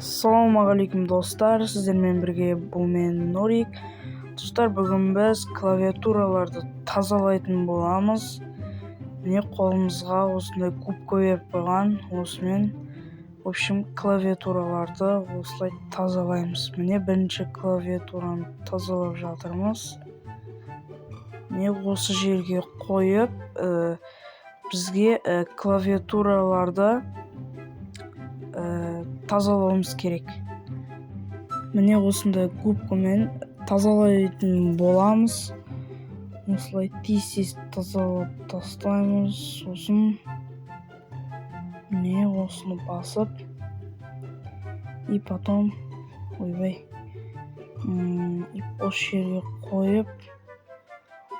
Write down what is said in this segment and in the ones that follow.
Ассалаумағалейкум, достар! Сіздермен бірге бұл мен, Нурик. Достар, бүгін біз клавиатураларды тазалайтын боламыз. Міне, қолымызға осындай губка беріп қойған. Осымен, в общем, клавиатураларды осылай тазалаймыз. Міне, бірінші клавиатураны тазалап жатырмыз. Міне, осы жерге қойып, бізге клавиатураларды тазалауымыз керек. Міне, осындай губкамен тазалайтын боламыз. Осылай тез тез тазалап тастаймыз. Сосын міне, осыны басып, и потом, ойбай, и осы жерге қойып,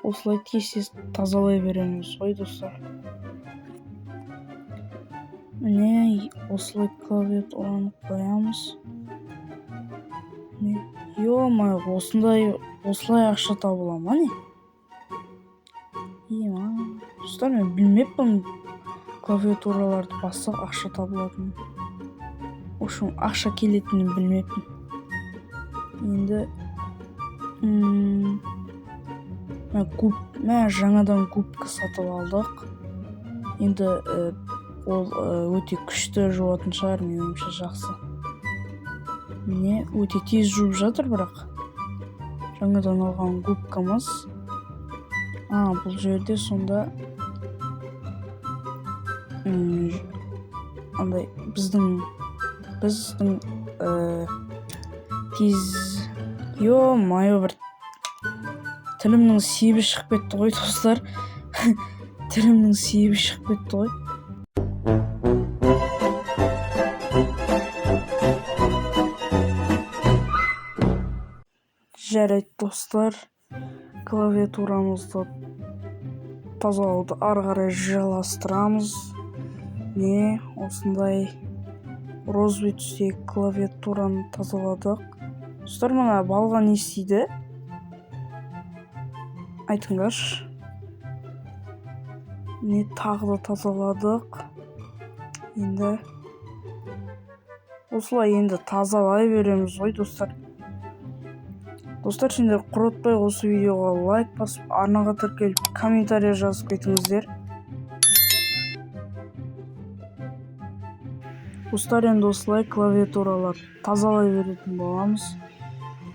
осылай тез тез тазалай береміз ғой, достар. Міне, осылай клавиатураны қоямыз. Міне, ё-моё, осындай, осылай ақша табыла ма, не? Ема, достар, мен білмеппін клавиатураларды бассақ, ақша табылатынын, в общем, ақша келетінін білмеппін. Енді мә, мә, жаңадан губка сатып алдық. Енді ол өте күшті жуатын шығар, менің ойымша, жақсы. Міне, өте тез жуып жатыр. Бірақ жаңадан алған губкамыз. А, бұл жерде сонда андай біздің тез, ё-моё, бір тілімнің себі шығып кетті ғой, достар, тілімнің себі шығып кетті ғой. Жарайды, достар, клавиатурамызды тазалауды ары қарай жалғастырамыз. Міне, осындай розовый түстегі клавиатураны тазаладық. Достар, мына балға не істейді, айтыңдаршы. Міне, тағы да тазаладық. Енді осылай енді тазалай береміз ғой, достар. Достар, сендер құртпай осы видеоға лайк басып, арнаға тіркеліп, комментарий жазып кетіңіздер. Достар, енді осылай клавиатуралар тазалай беретін боламыз.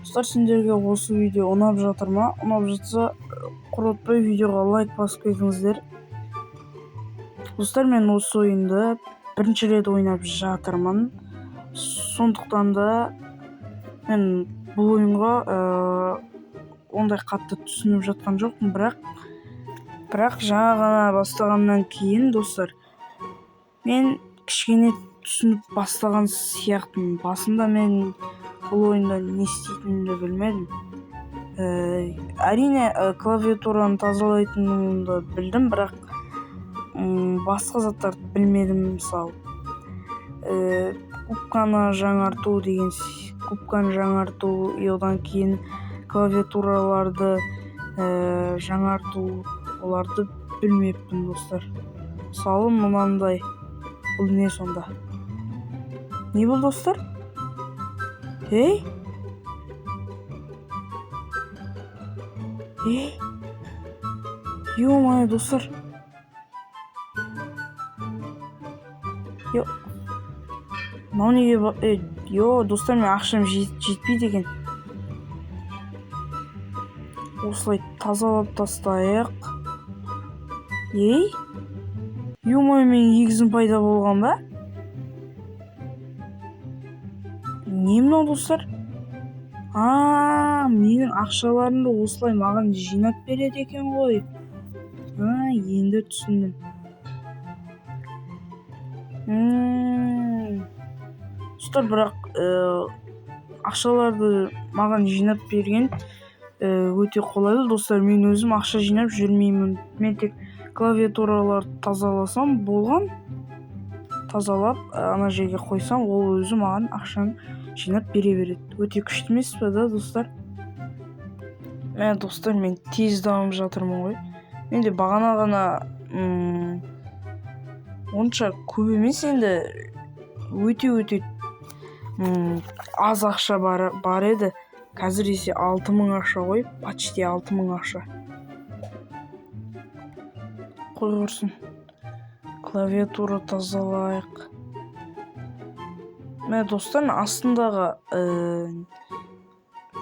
Достар, сендерге осы видео ұнап жатыр ма? Ұнап жатса, құртпай видеоға лайк басып кетіңіздер. Достар, мен осы ойынды бірінші рет ойнап жатырмын, сондықтан да мен бұл ойынға ондай қатты түсініп жатқан жоқпын. Бірақ жаңа ғана бастағаннан кейін, достар, мен кішкене түсініп бастаған сияқтымын. Басында мен бұл ойында не істейтінімді білмедім. Әрине, клавиатураны тазалайтынымды білдім, бірақ басқа заттарды білмедім. Мысалы, губканы жаңарту деген, губканы жаңарту и одан кейін клавиатураларды жаңарту, оларды білмеппін, достар. Мысалы, мынандай, бұл не сонда? Не бұл, достар? Ей, ей, ё-моё, достар, ё, мынау неге? Ей, ё, достар, мен ақшам жетпейді екен. Осылай тазалап тастайық. Ей, ё-моё, менің егізім пайда болған ба, не мынау, достар? А, менің ақшаларымды осылай маған жинап береді екен ғой. А, енді түсіндім. Достар, бірақ ақшаларды маған жинап берген өте қолайлы, достар. Мен өзім ақша жинап жүрмеймін, мен тек клавиатураларды тазаласам болған. Тазалап, ана жерге қойсам, ол өзі маған ақшаны жинап бере береді. Өте күшті емес пе, да, достар? Мә, достар, мен тез дамып жатырмын ғой. Менде бағана ғана онша көп емес, енді өте өте Аз ақша бар еді, қазір есе 6000 ақша ғой, почти 6000 ақша. Қой құрсын, клавиатура тазалайық. Мә, достар, астындағы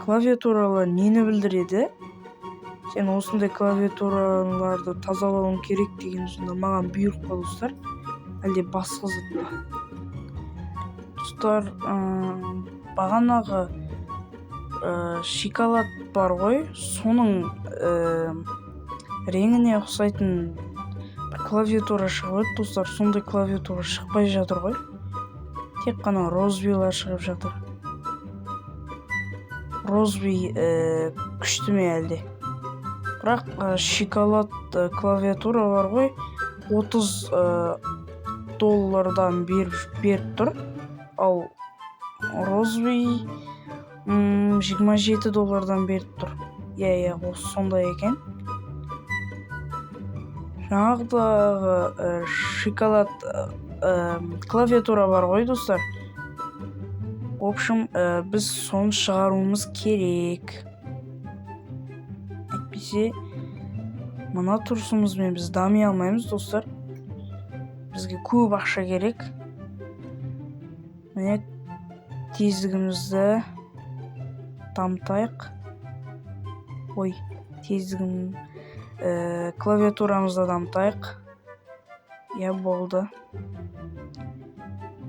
клавиатуралар нені білдіреді? Сен осындай клавиатураларды тазалауың керек деген сонда маған бұйрық па, достар, әлде басқа зат па? Достар, бағанағы шоколад бар ғой, соның реңіне ұқсайтын бір клавиатура шығып еді, достар. Сондай клавиатура шықпай жатыр ғой, тек қана розовыйлар шығып жатыр. Розовый күшті ме әлде? Бірақ шоколад клавиатура бар ғой, 30 доллардан беріп тұр, ал розовый 27 доллардан беріп тұр. Иә, осы сондай екен. Жаңағыдағы шоколад клавиатура бар ғой, достар, в общем, біз соны шығаруымыз керек, әйтпесе мына тұрысымызбен біз дами алмаймыз, достар. Бізге көп ақша керек. Міне, тездігімізді дамытайық. Ой, тездігім, клавиатурамызды дамытайық. Иә, болды.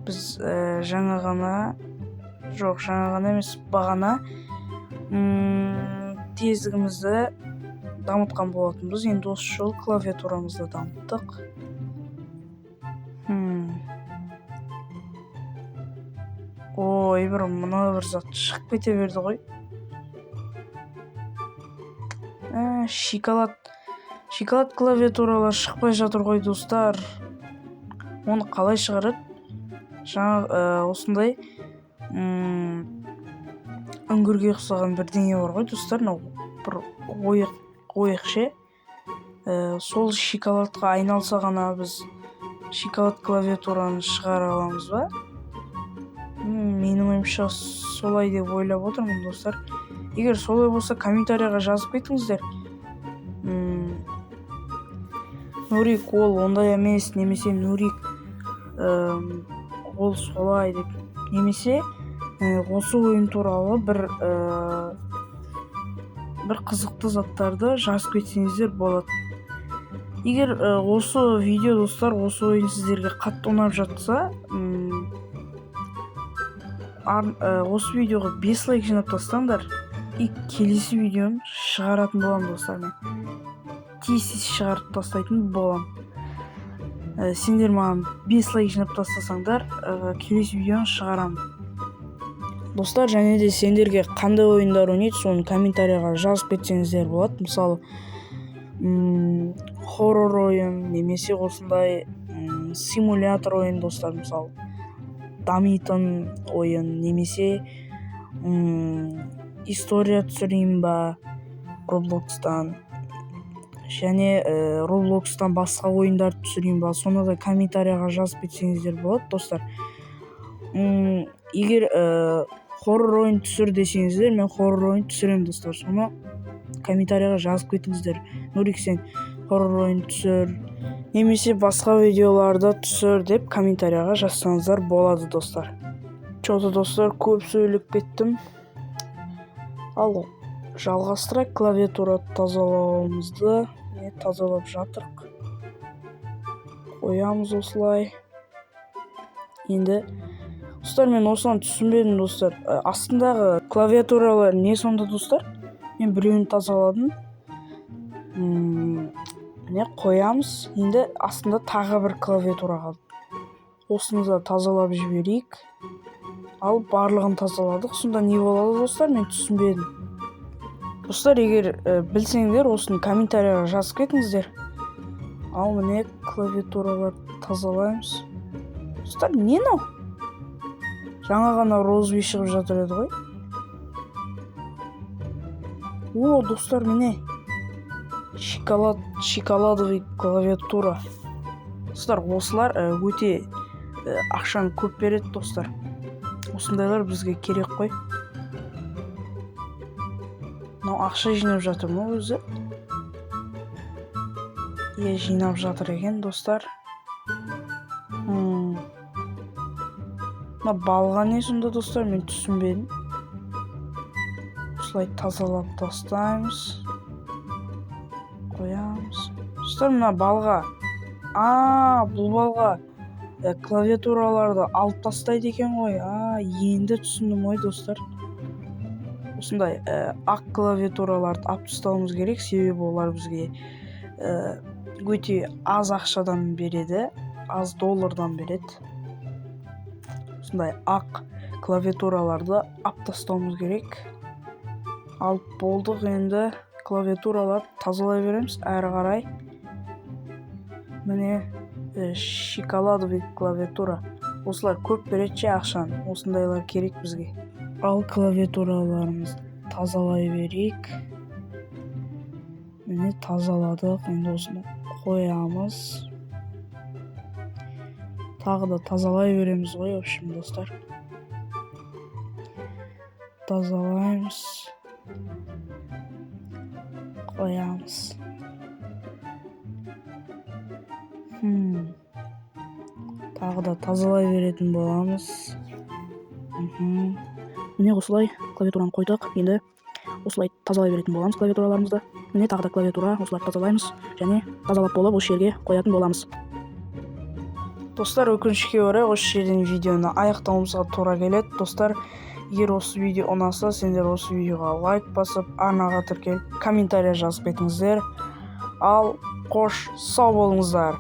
Біз жаңа ғана, жоқ, жаңа ғана емес, бағана тездігімізді дамытқан болатынбыз. Енді осы жолы клавиатурамызды дамыттық. Ой, бір мына бір зат шығып кете берді ғой. Шоколад клавиатуралар шықпай жатыр ғой, достар. Оны қалай шығарады? Жаңа осындай үңгірге ұқсаған бірдеңе бар ғой, достар, мынау бір ойық ше. Сол шоколадқа айналса ғана біз шоколад клавиатураны шығара аламыз ба? Менің ойымша, солай деп ойлап отырмын, достар. Егер солай болса, комментарийға жазып кетіңіздер. Нурик, ол ондай емес, немесе Нурик, ол солай деп, немесе осы ойын туралы бір қызықты заттарды жазып кетсеңіздер болады. Егер осы видео, достар, осы ойын сіздерге қатты ұнап жатса, осы видеоға 5 лайк жинап тастаңдар, и келесі видеоны шығаратын боламын, достар. Мен тез тез шығарып тастайтын боламын. Сендер маған 5 лайк жинап тастасаңдар, келесі видеоны шығарамын, достар. Және де сендерге қандай ойындар ойнайды, соны комментарийға жазып кетсеңіздер болады. Мысалы, хоррор ойын немесе осындай симулятор ойын, достар, мысалы, дамитын ойын, немесе история түсірейін ба Роблокстан, және Роблокстан басқа ойындар түсірейін ба, соны да комментарийға жазып кетсеңіздер болады, достар. Егер хоррор ойын түсір десеңіздер, мен хоррор ойын түсіремін, достар. Соны комментарийға жазып кетіңіздер: «Нурик, сен хоррор ойын түсір немесе басқа видеоларды түсір» деп комментарийға жазсаңыздар болады, достар. Че-то, достар, көп сөйлеп кеттім. Ал жалғастырайық клавиатура тазалауымызды. Міне, тазалап жатырық, қоямыз осылай. Енді, достар, мен осыны түсінбедім, достар. Астындағы клавиатуралар не сонда, достар? Мен біреуін тазаладым. Міне, қоямыз. Енді астында тағы бір клавиатура қалды, осыны да тазалап жіберейік. Ал барлығын тазаладық. Сонда не болады, достар? Мен түсінбедім, достар. Егер білсеңдер, осыны комментарийға жазып кетіңіздер. Ал міне, клавиатураларды тазалаймыз, достар. Не мынау? Жаңа ғана розовый шығып жатыр еді ғой. О, достар, міне, шоколадовый клавиатура. Достар, осылар өте ақшаны көп береді, достар. Осындайлар бізге керек қой. Мынау ақша жинап жатыр ма өзі? Иә, жинап жатыр екен, достар. Мына балға не сонда, достар, мен түсінбедім. Осылай тазалап тастаймыз, қоямыз. Достар, мына балға, а, бұл балға клавиатураларды алып тастайды екен ғой. А, енді түсіндім ғой, достар. Осындай ақ клавиатураларды алып тастауымыз керек, себебі олар бізге өте аз ақшадан береді, аз доллардан береді. Осындай ақ клавиатураларды алып тастауымыз керек. Алып болдық, енді клавиатураларды тазалай береміз әрі қарай. Міне, шоколадовый клавиатура. Осылар көп береді ше ақшаны, осындайлар керек бізге. Ал клавиатураларымызды тазалай берейік. Міне, тазаладық, енді осыны қоямыз. Тағы да тазалай береміз ғой, в общем, достар. Тазалаймыз, қоямыз. Тағы да тазалай беретін боламыз. Міне, осылай клавиатураны қойдық. Енді осылай тазалай беретін боламыз клавиатураларымызды. Міне, тағы да клавиатура, осылай тазалаймыз және тазалап болып осы жерге қоятын боламыз. Достар, өкінішке орай, осы жерден видеоны аяқтауымызға тура келеді. Достар, егер осы видео ұнаса, сендер осы видеоға лайк басып, арнаға тіркеліп, комментарий жазып кетіңіздер. Ал қош, сау болыңыздар.